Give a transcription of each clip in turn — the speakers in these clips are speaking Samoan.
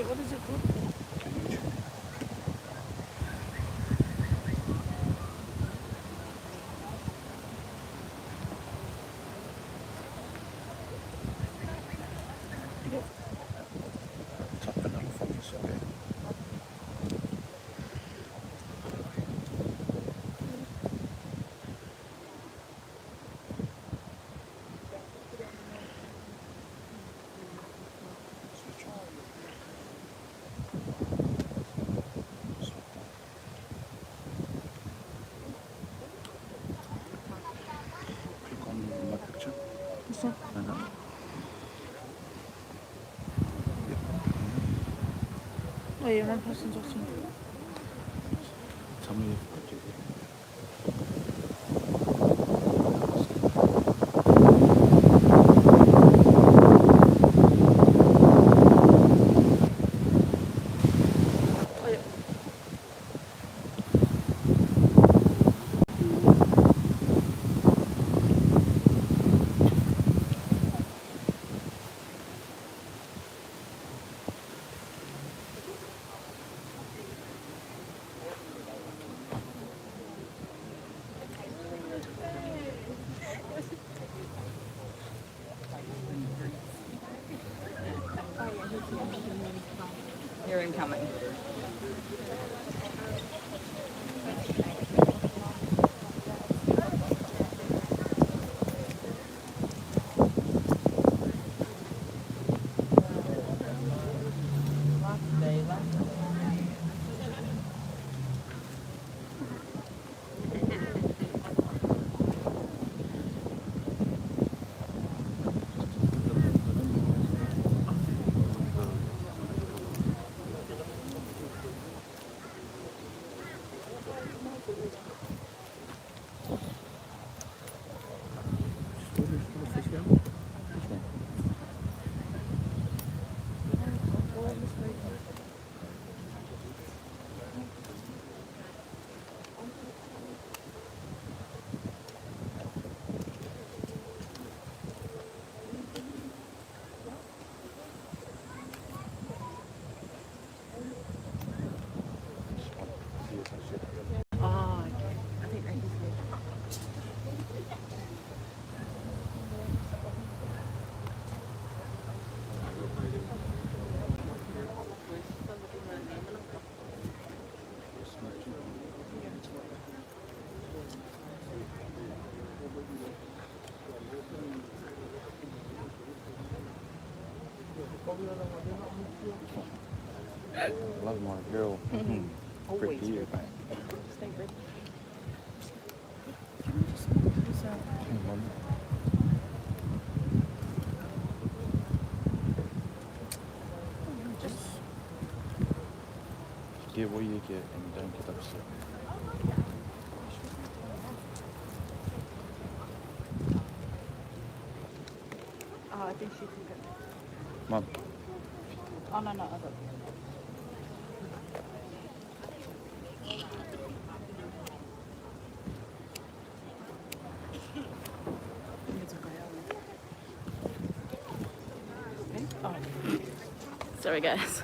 Wait, what is it called? To YouTube. Type vanilla focus, okay. Switch on. Switch on. Click on my picture. This one? No, no. Yep, click on that. Oh yeah, one person's watching. Tell me if I do that. Oh yeah. You're incoming. Oh, okay. I think that is good. Love my girl. Always Pretty. red. Stay red. Can we just move this out? Hang on. Just Get what you get and don't get upset. Oh, I think she took it. Mum, Oh, no, no, I got it. Okay. Oh. Sorry, guys.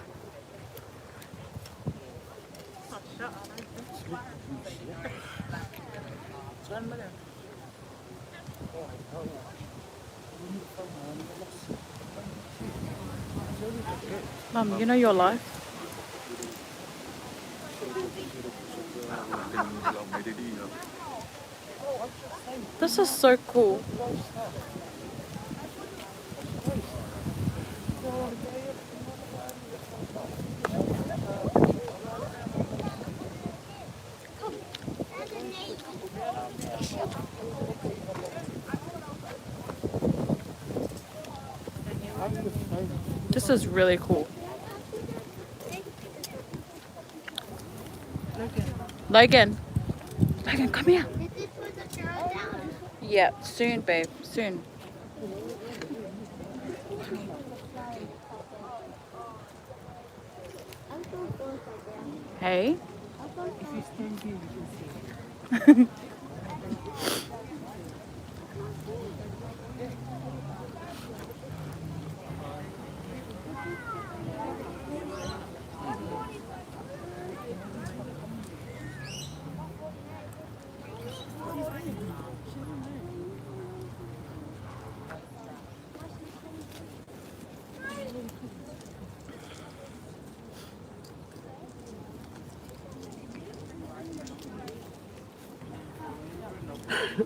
Mum, you know your life. This is so cool. This is really cool. Logan. Logan, come here. This is for the girl down. Yeah, soon, babe. Soon. I'm so close right Hey. there. I'm so close. I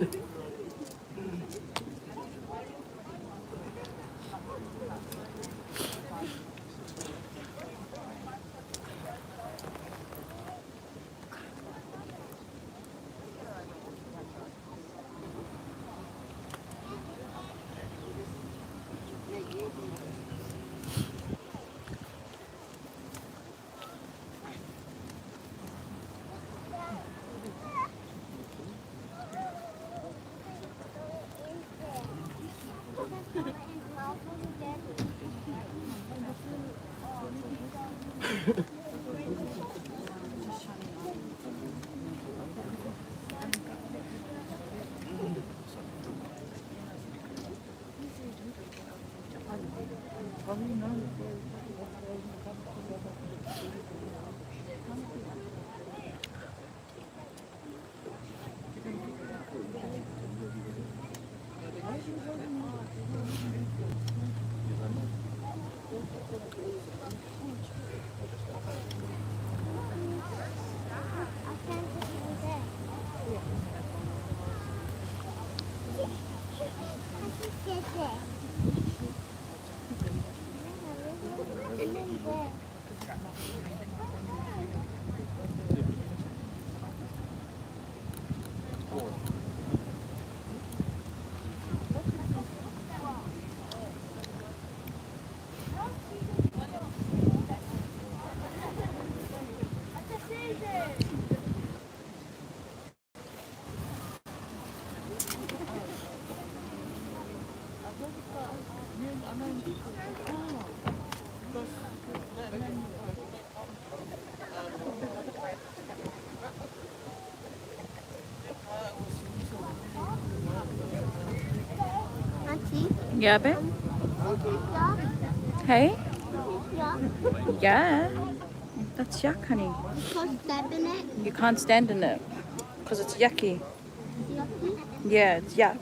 can't get in there. I can get there. In there. Auntie, Yeah, babe? this is yuck. Hey? This is yuck. Yeah. That's yuck, honey. You can't step in it. You can't stand in it because it's yucky. Yucky. Yeah, it's yuck.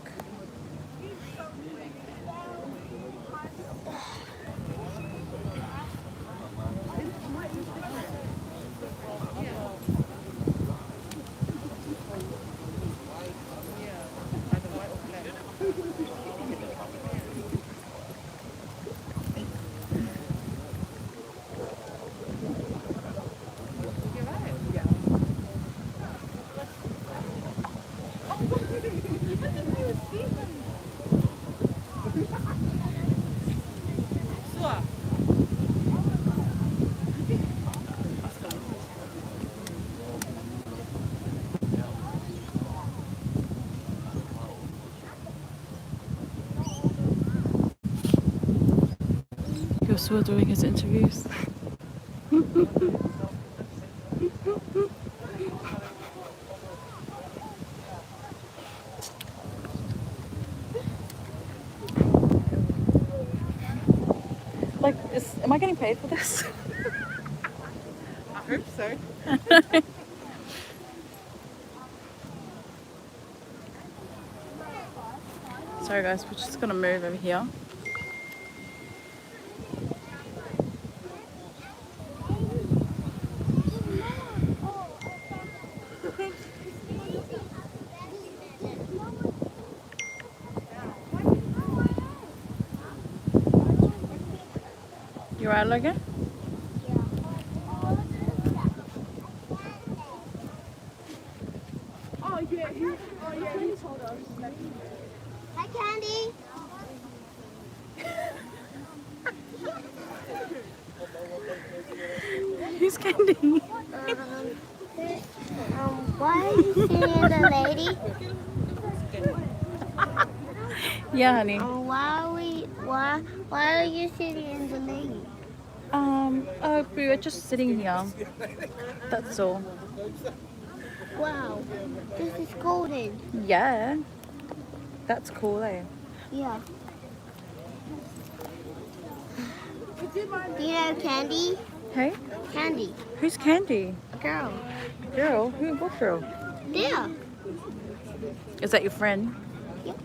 You're still doing his interviews. Like, am I getting paid for this? I hope so. Sorry guys, we're just gonna move over here. You right, Logan? Oh yeah, he told us. Hi, Candy. Who's Candy? Why are you sitting in the lady? Yeah, honey. Why are you sitting in the lady? Oh, we were just sitting here. That's all. Wow, this is golden. Yeah. That's cool, eh? Yeah. Do you know Candy? Hey? Candy, Who's Candy? a girl. Girl? Who? What girl? There. Is that your friend? Yep.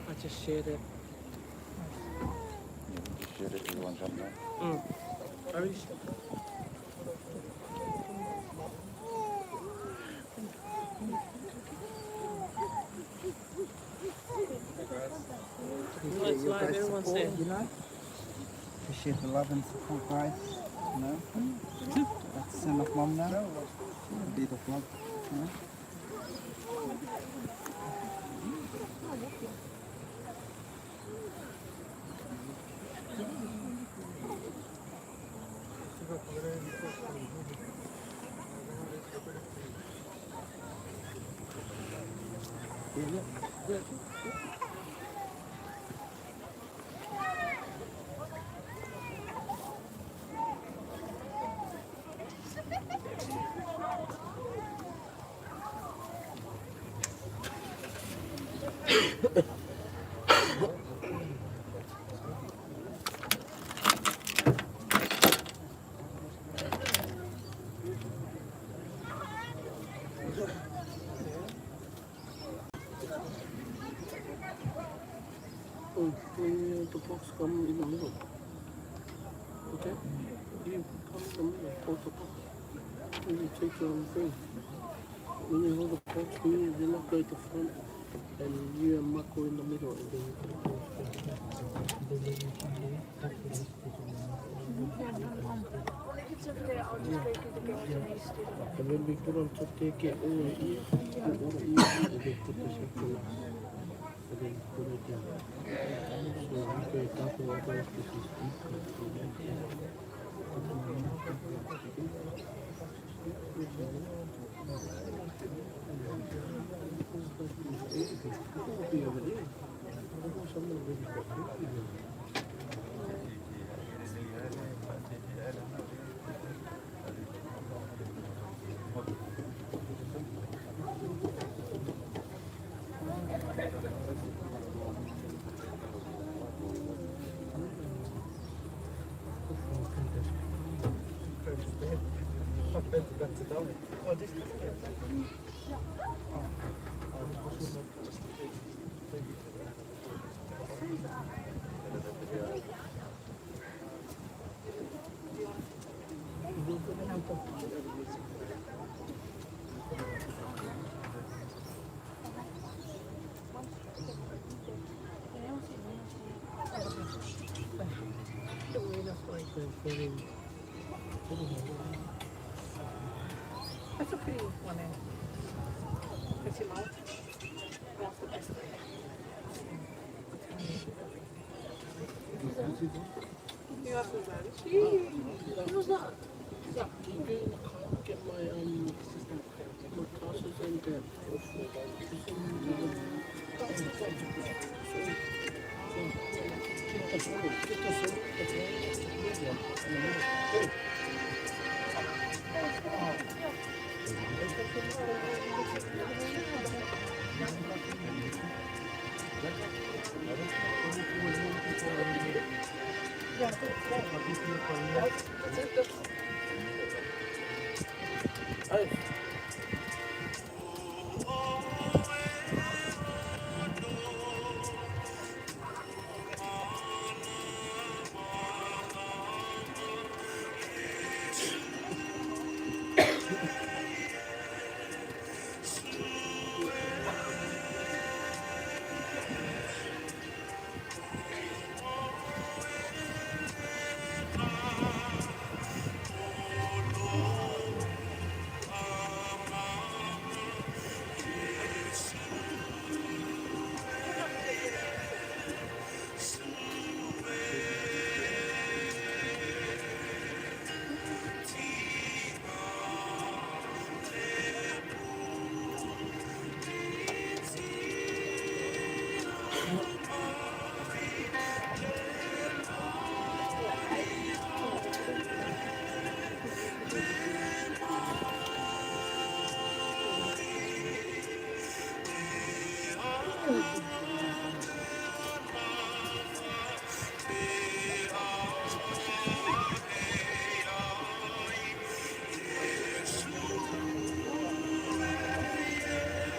I just shared it. Yeah, just shared it, everyone jumped on. I really Appreciate It's your live, guys' everyone's support, there. you know. Appreciate the love and support, guys. You know. That's send off mum now. Be the vlog. You know. Oh, when the box come in the middle. Okay? You come in the middle, hold the box. When you take your own thing. When you hold the box, you then I go to front and you and Marco in the middle and then you put the box there. And then you come there, that's what I'm And then we put on top there, get all the ear, put all the ear, and then put the second last. And then put it down. So we go double, otherwise this is equal. It'll be over there. Otherwise I'm not really got people. That's a pretty one, eh? Pretty light. That's the best. Who's that? Can you go in the car and get my my glasses and that?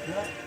Thank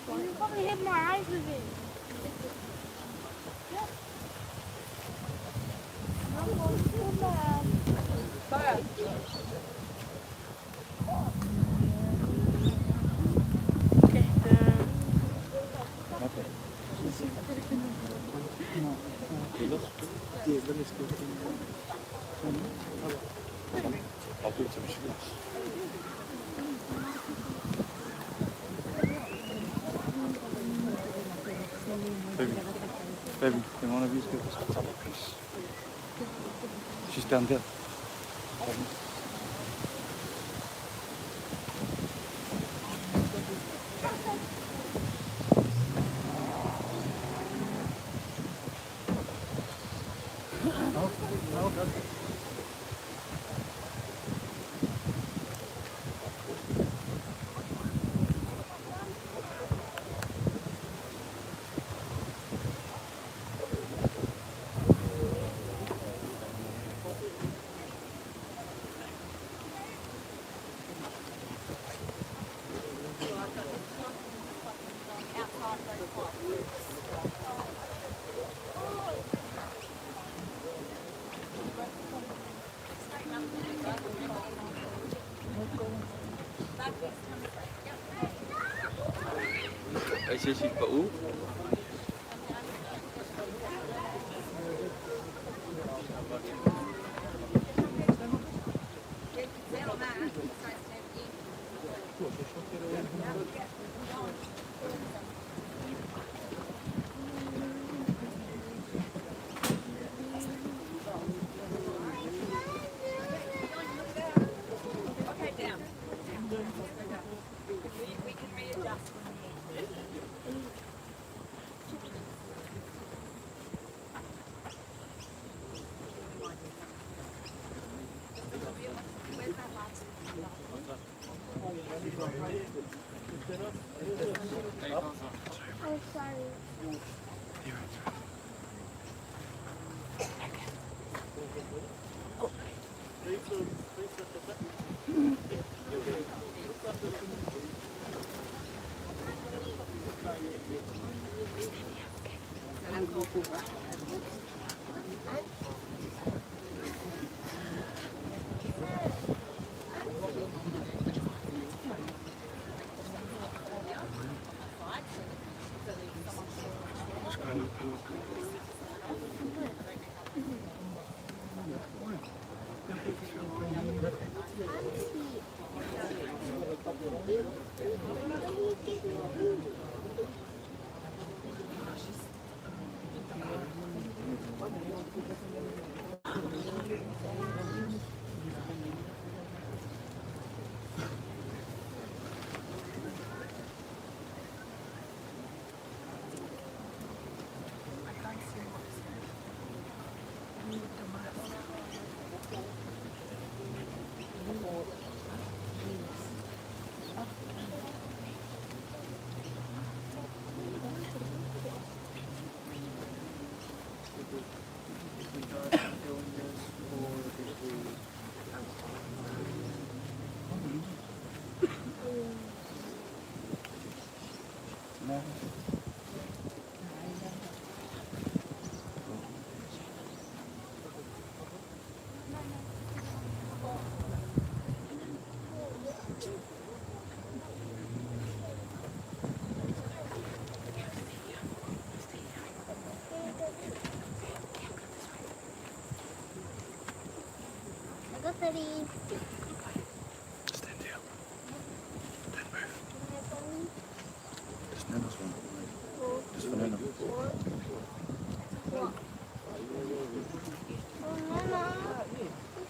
You probably hit my eyes with it. I'm going to mad. I'll do some shoots. Baby, baby, can one of you give us a towel, please? She's down there. Ai se si pa u? Oh, sorry. No. I got 30. Stand here. Then move. Just Nana's one. Just for Nana.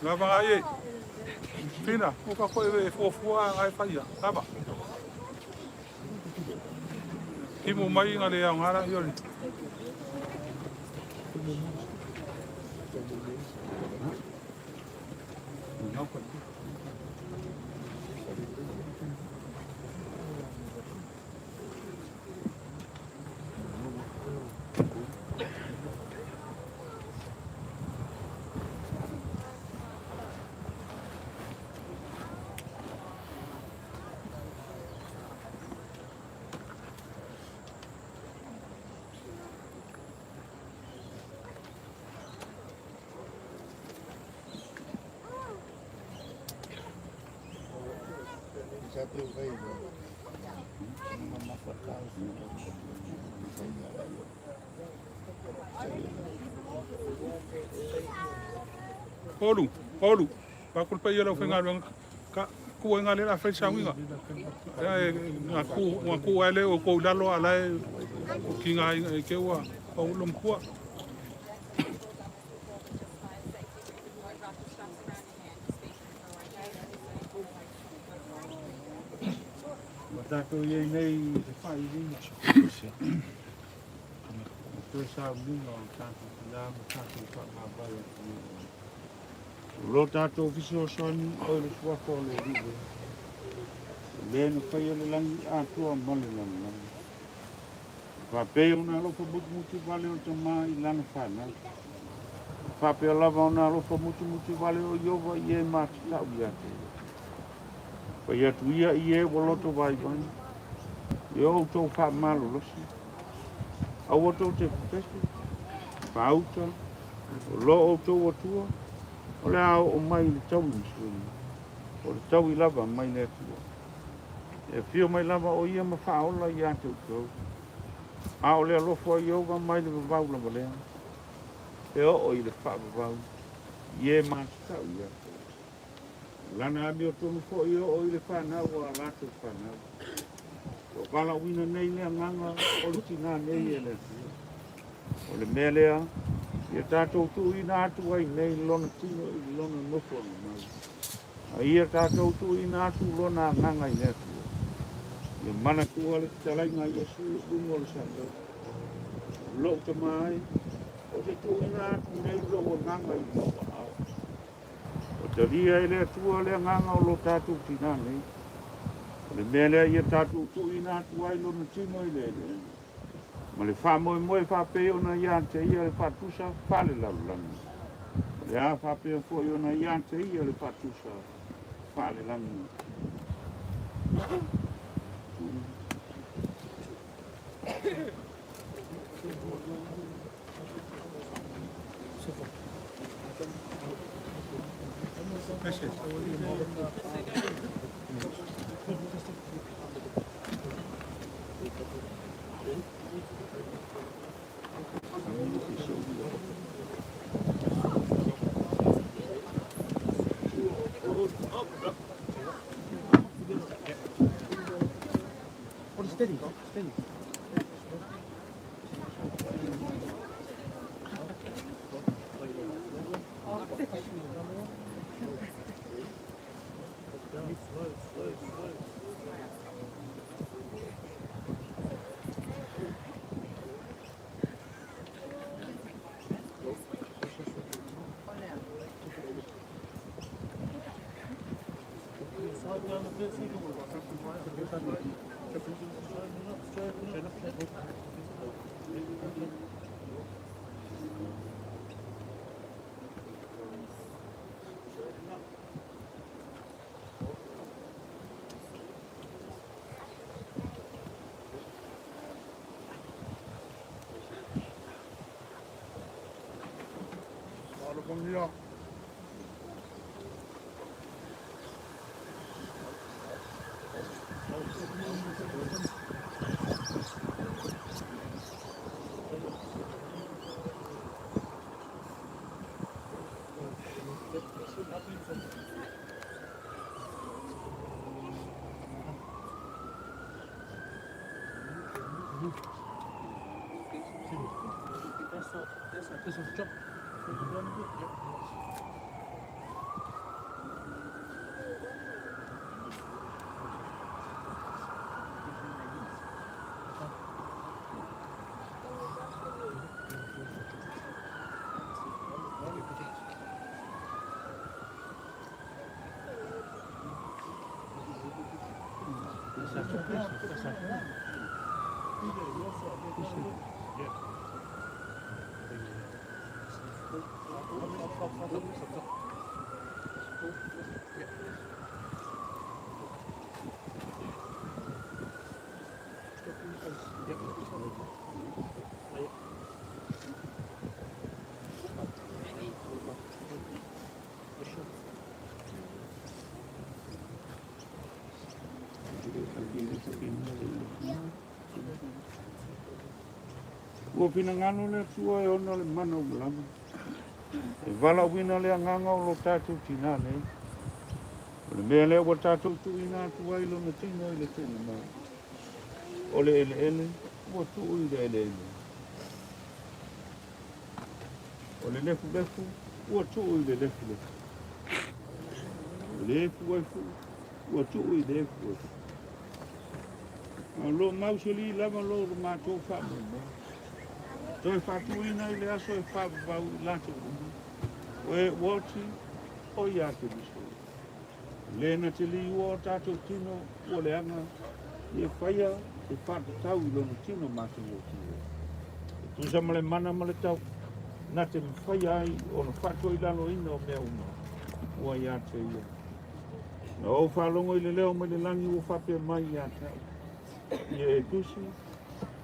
Lava ai e. Tina, o ka koe e fuafua ngai whaia. Lava. Timu mai ngā le au ngāra iori. Olu, Olu, pa kul pa ia lau whainga ka ku e ngā le la whai sauiga. E ngā ku, ngā ku ai le o kou lalo ala e o ki ngā inga e ke ua o ulo mkua. Ua tatou i ai nei i le faaiuina o toe sauniga o le tatou tina ma tatou faamavae atu nei. O lo tatou fesoasoani o i le suafa o le Alii e, o le na faia le lagi atoa ma le lalolagi. E faapea ona alofa mutumuti vale o le Tama i lana fanau. E faapea lava ona alofa mutumuti vale o Ieova i e matatau ia te ia. Fai atu ia i e ua loto vaivai, e o outou faamalolosi, aua tou te fefefe, faauta, o lo outou Atua, o le a oo mai i le taui masuina, o le taui lava mai le Atua. E afio mai lava o ia ma faaola ia te outou, a o le alofa o Ieova mai le vavau lava lea, e oo i le faavavau i e matatau ia te ia. O lana amiotonu foi e oo i le fanau a latou fanau. Ua valaauina nei le agaga o le tinā nei e le Atua. O le mea lea, ia tatou tuuina atu ai nei lona tino i lona nofoaga mau. A ia tatou tuuina atu lona agaga i le Atua. Ia manatua le fetalaiga a Iesu i luga o le saleu. O lou tama ai, ou te tuuina atu nei lou agaga i lou aao. Ua talia e le Atua le agaga o lo tatou tinā nei. O le mea lea ia tatou tuuina atu ai lona tino i le eleele, ma le faamoemoe faapei ona ia te ia le faatusa faalelalolagi. O le a faapea foi ona ia te ia le faatusa faalelagi. Steady, steady. Alofagia. Ua finagalo le Atua e ona le mana uma lava, e valaauina le agaga o lo tatou tinā nei. O le mea lea ua tatou tuuina atu ai lona tino i le tuuga mai. O le eleele ua tuu i le eleele. O le lefulefu ua tuu i le lefulefu. O le efuefu ua tuu i le efuefu. A o lo o mausali lava lo matou faamoemoe. Toe faatuina i le aso e faavavau i latou uma. O e ua oti, o ia Keriso. Le na te liua o tatou tino ua leaga, ia faia e faatatau i lona tino matagofie. E tusa ma le mana ma le tau, na te mafaia ai ona faatoilaloina o mea uma ua ia te ia. Na ou faalogo i le leo mai le lagi ua faapea mai ia te au, Ia e tusi,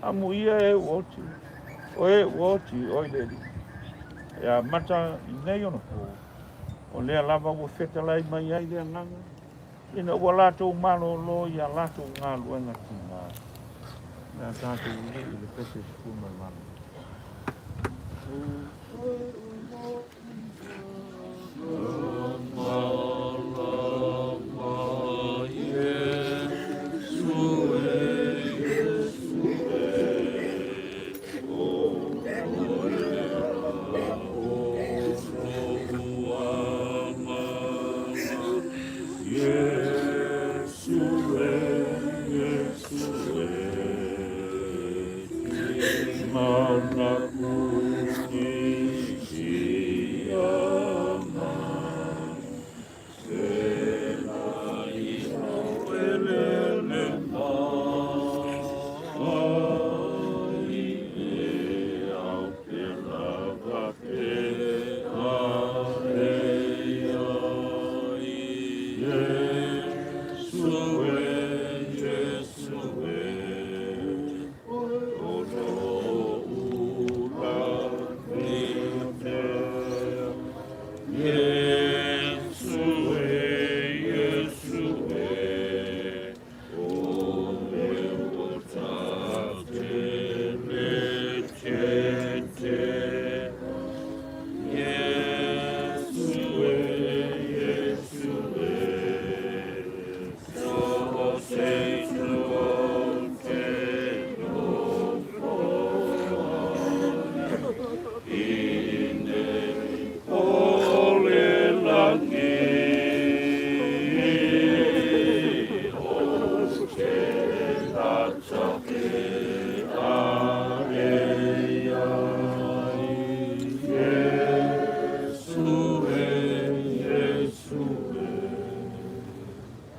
amuia e ua oti, o e ua oti o i le Alii. E amata i nei ona pō, o lea lava ua fetalai mai ai le Agaga, ina ua latou malōlō i a latou galuega tiga. Le a tatou uli i le pese 18.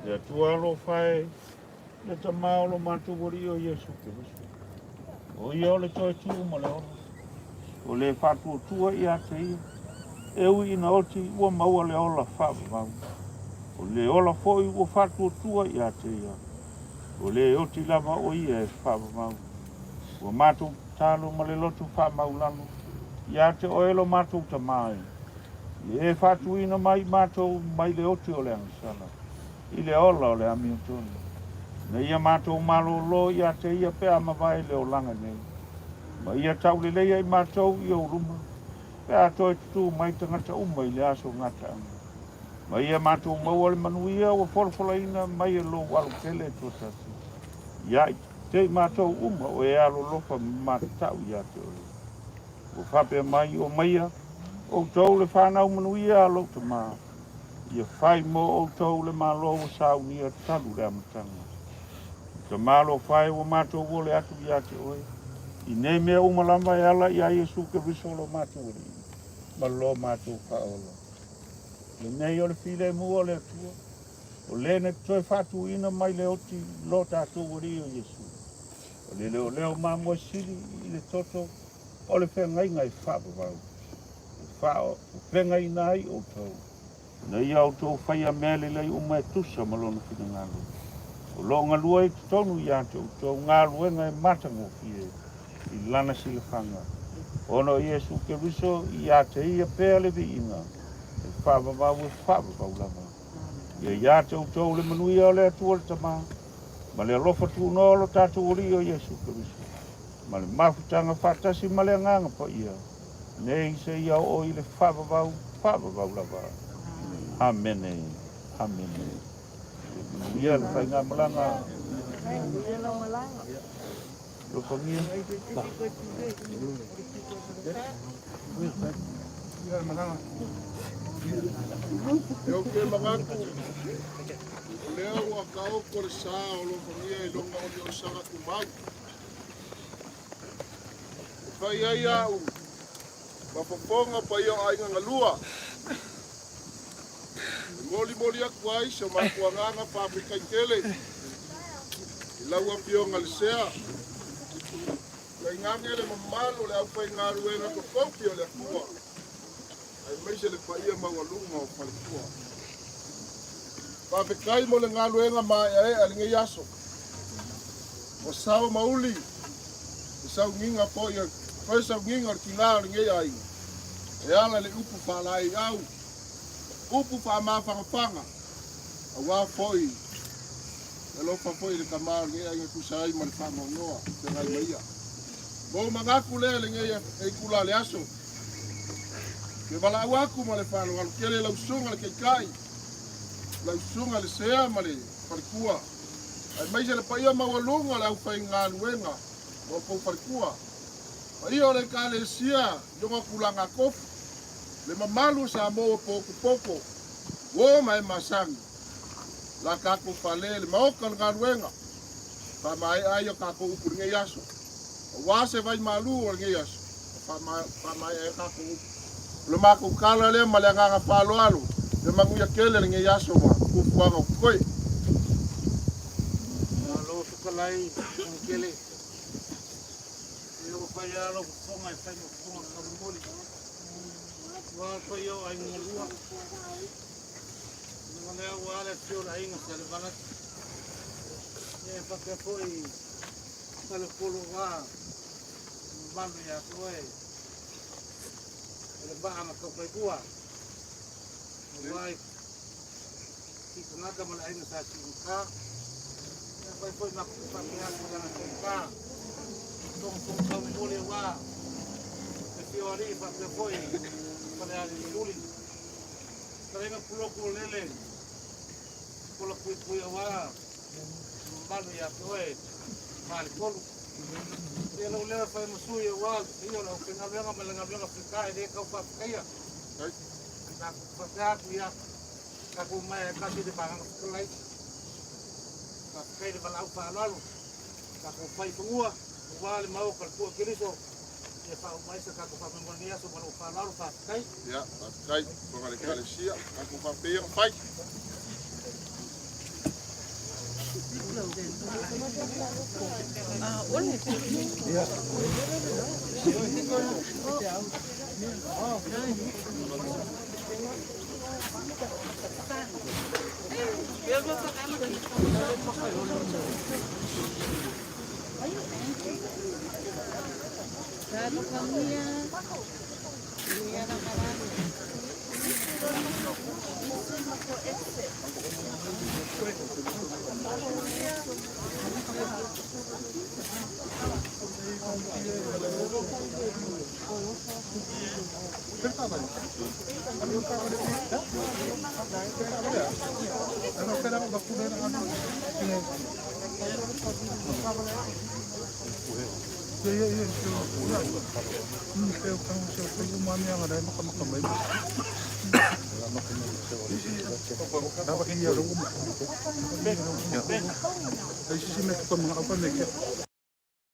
Le Atua alofa e, le Tama o lo matou Alii o Iesu Keriso. O ia o le toe tu ma le ola, o le faatuatua ia te ia, e ui ina oti ua maua le ola faavavau. O le ola foi ua faatuatua ia te ia, o le oti lava o ia e faavavau. Ua matou tatalo ma le loto faamaulalo ia te oe lo matou Tama e, ia e faatuina mai matou mai le oti o le agasala i le ola o le amiotonu, ina ia matou malōlō ia te ia pe a mavae le olaga nei, ma ia tauleleia i matou i ou luma pe a toe tutū mai tagata uma i le aso gataaga. Ma ia matou maua le manuia ua folafolaina mai e lou alo tele e toatasi, ia te i matou uma o e alolofa ma matatau ia te oe. Ua faapea mai, Omaia, outou le fanau manuia a lou tama, ia fai mo outou le Malo ua saunia talu le amataga. O tama alofa e ua matou ole atu ia te oe, i nei mea uma lava e ala iā Iesu Keriso lo matou Alii ma lo matou Faaola. Lenei o le filemu o le Atua, o le na te toe faatuina mai le oti lo tatou Alii o Iesu. O le leoleo mamoe sili i le toto o le feagaiga e faavavau, e faaupegaiina ai outou, ina ia outou faia mea lelei uma e tusa ma lona finagalo. O lo o galue i totonu ia te outou galuega e matagofie i lana silafaga, ona o Iesu Keriso ia te ia pea le viiga e faavavau e faavavau lava. Ia ia te outou le manuia o le Atua le Tama, ma le alofa tunoa o lo tatou Alii o Iesu Keriso. ma le mafutaga faatasi ma le Agaga Paia, nei seia oo i le faavavau, faavavau lava. Amene. Amene. Manuia le faigamalaga. Alofagia. E ke manatu, o lea ua taoto le sa o alofagia i lona oliolisaga tumau. E fai ai a'u ma fofoga paia o aiga galua. E molimoli atu ai se o matou agaga faafetai tele i lau afioga le Sea. Tainane le mamalu o le aufaigaluega totofi o le Atua, aemaise le paia maualuga o faletua. Faafetai mo le galuega maeaea i lenei aso. Ua sao ma uli le sauniga foi toe sauniga o le tinā o lenei aiga e ala i le upu faalaeiau, upu faamafanafana, aua foi le alofa foi i le tama o lenei aiga e tusa ai ma le faanoanoa feagai ma ia. Ua ou manatu lea i lenei itula o le aso, ke valaau atu ma le faaaloalo tele i lau susuga i le Taitai, lau susuga i le Sea ma le faletua, aemaise le paia maualuga o le aufaigaluega o outou faletua, paia o le Ekalesia i ona tulaga tofi, le mamalu o Samoa ua potopoto, uo ma e masani, la tatou fale le maota o le galuega, faamaea ai a tatou upu i lenei aso. Aua se vai malu o lenei aso, faamaea ai a tatou upu. O le matou tala lea ma le agaga faaaloalo, ia manuia tele lenei aso ma fuafuaga o totoe. Malo fetalai Fofoga Ia ua fai lava lou fofoga e fai ma fofoga taumolimoli. Ua paia o aiga galua. Ina lea ua le afio o le aiga Salevalasi. Ia e faapea foi Falepolo ua mamalu ia te oe. O le vaa na taufailua. Aua i Siitagata ma le aiga sa Siigata. Ia fai foi ma faapea atu le aga faigata. Fofoga taumolimoli aua le afio o alii faapea foi Falealili. Fetalaiga Puloku o lele pola puipui aua mamalu ia te oe Faletolu. Ia lou leo e fai ma sui aua le paia o le aufaigaluega ma le galuega faigata e le tau faafetaia. Tatou faapea atu ia tatou omai e tasi le Vaega Fetalai. Faafetai i le valaau faaaloalo tatou fai fanua aua le maoka o le Tua Keriso ia faauma ai se tatou faamoemoe i lenei aso ma lou faaaloalo. Faafetai. Ia, faafetai, fofoga le Ekalesia, tatou faapea ia ona fai.